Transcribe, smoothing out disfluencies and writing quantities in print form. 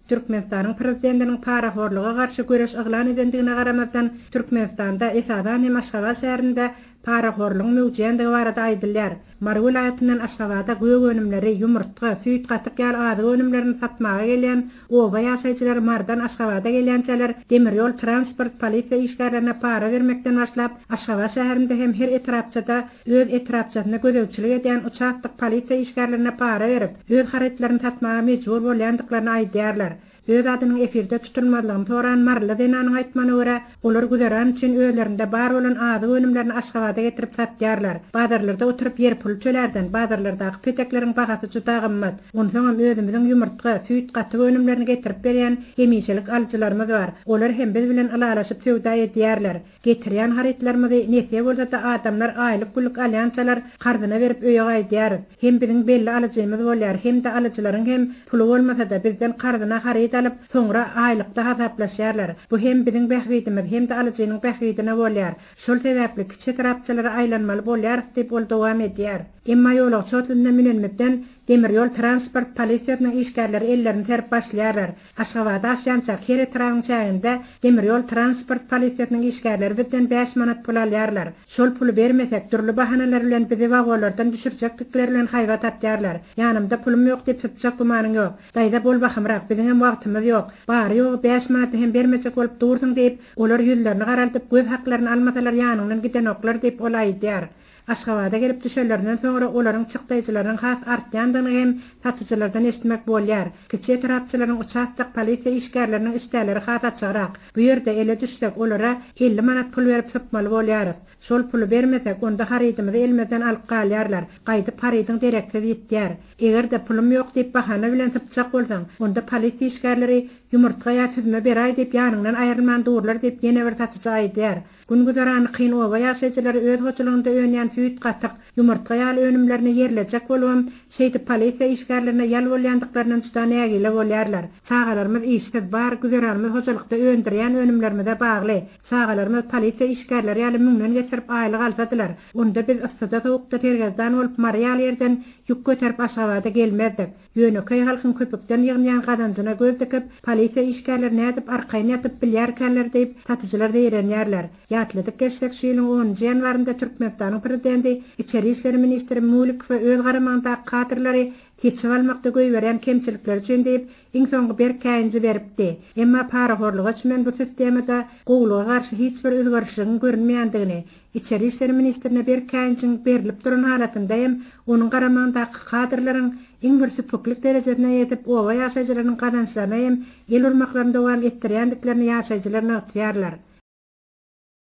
Türkmenistanyň prezidentiniň parahorluga garşy göreş yglan edendigine garamazdan, Türkmenistanda, esasan hem Aşgabat şäherinde parahorlugyň möwjeýändigi barada aýdylýar. Mary welaýatyndan Aşgabada gök önümleri, ýumurtga, süýt, gatyk ýaly azyk önümlerini satmaga gelýän oba ýaşaýjylary Marydan Aşgabada gelýänçäler demir ýol transport polisiýa işgärlerine para bermekden başlap, Aşgabat şäherinde hem her etrapçada öz etrapçasynda gözegçilik edýän uçastok polisiýa işgärlerine para berip, öz harytlaryny satmaga mejbur bolýandyklaryny aýdýarlar. Öz adynyň efirde tutulmazlygyny soran maryly zenanyň aýtmagyna görä, olar güzeran üçin özlerinde bar bolan azyk önümlerini Aşgabada getirip satýarlar. Bazarlarda oturyp ýer puly tölärden, bazarlardaky petekleriň bahasy juda gymmat. Onsoňam özümiziň ýumurtga, süýt, gatyk önümlerini getirip berýän hemişelik alyjylarymyz bar. Olar hem biz bilen ylalaşyp söwda edýärler. Getirýän harytlarymyzy nesýe bolsa-da adamlar aýlyk-günlük alýançalar karzyna berip öýe gaýdýarys. Hem biziň belli alyjymyz bolýar, hem-de alyjylaryň hem puly bolmasa-da bizden karzyna haryt alyp, soňra aýlykda hasaplaşýarlar. Bu hem biziň bähbidimiz, hem-de alyjynyň bähbidine bolýar. Şol sebäpli kiçi etrapçalara aýlanmaly bolýarys diýip ol dowam edýär. Emma ýolagçy otlunda münenimizden demir ýol transport polisiýasynyň işgärleri ellerini serip başlaýarlar. Aşgabada aşýançak her etrabyň çäginde demir ýol transport polisiýasynyň işgärleri bizden bäş manat pul alýarlar. Şol puly bermesek, dürli bahanalar bilen bizi wagonlardan düşürjekdikleri bilen haýbat atýarlar. Ýanymda pulum ýok diýip sypjak gümanyň ýok. Daýza bol bahymrak, biziňem wagtymyz ýok. Bary-ýogy bäş manady hem bermejek bolup dursuň diýip, olar ýüzlerini garaldyp, göz haklaryny almasalar ýanyňdan gidenoklar diýip, ol aýdýar. Aşgabada gelip düşenlerinden soňra olaryň çykdaýjylarynyň has artýandygyny hem satyjylardan eşitmek bolýar. Kiçi etrapçalaryň uçastok polisiýa işgärleriniň işdäleri has açygrak. Bu ýerde ele düşsek, olara 50 manat pul berip sypmaly bolýarys. Şol puly bermesek, onda harydymyzy elimizden alyp galýarlar. Gaýdyp harydyň dereksiz ýitýär. Eger-de pulum ýok diýip bahana bilen sypjak bolsaň, onda polisiýa işgärleri ýumurtga ýa süzme beräý diýip ýanyňdan aýrylman durlar diýip ýene bir satyjy aýdýar. Gün-güzerany kyn oba ýaşaýjylary öz hojalygynda önýän süýt, gatyk, ýumurtga ýaly önümlerini ýerlejek bolubam, şeýdip polisiýa işgärlerine ýal bolýandyklaryndan juda nägile bolýarlar. Çagalarymyz işsiz, bar güzeranymyz hojalykda öndürýän önümlerimize bagly. Çagalarymyz polisiýa işgärleri ýaly müňden geçirip aýlyk alsadylar, onda biz yssyda-sowukda sergezdan bolup Mary ýaly ýerden ýük göterip Aşgabada gelmezdik. Ýönekeý halkyň köpükden ýygnýan gazanjyna göz dikip, polisiýa işgärleri nädip arkaýyn ýatyp bilýärkänler diýip, satyjylar zeýrenýärler. Ýatladyp geçsek, şu ýylyň onunjy ýanwarynda Türkmenistanyň prezidenti içeri işler ministri Mulikowa öz garamagyndaky kadrlary seçip almakda goýberýän kemçilikleri üçin diýip, iň soňky berk käýinji beripdi. Emma parahorluga çümen bu sistemada gowulyga garşy hiç bir özgerişligiň görünmeýändigini, Içeri işler ministrine berk käýinjiň berlip duran halatynda hem onuň garamagyndaky kadrlaryň iň bir süpüklik derejesine ýetip, oba ýaşaýjylarynyň gazançlaryna hem el urmaklaryny dowam etdirýändiklerini ýaşaýjylar nygtaýarlar.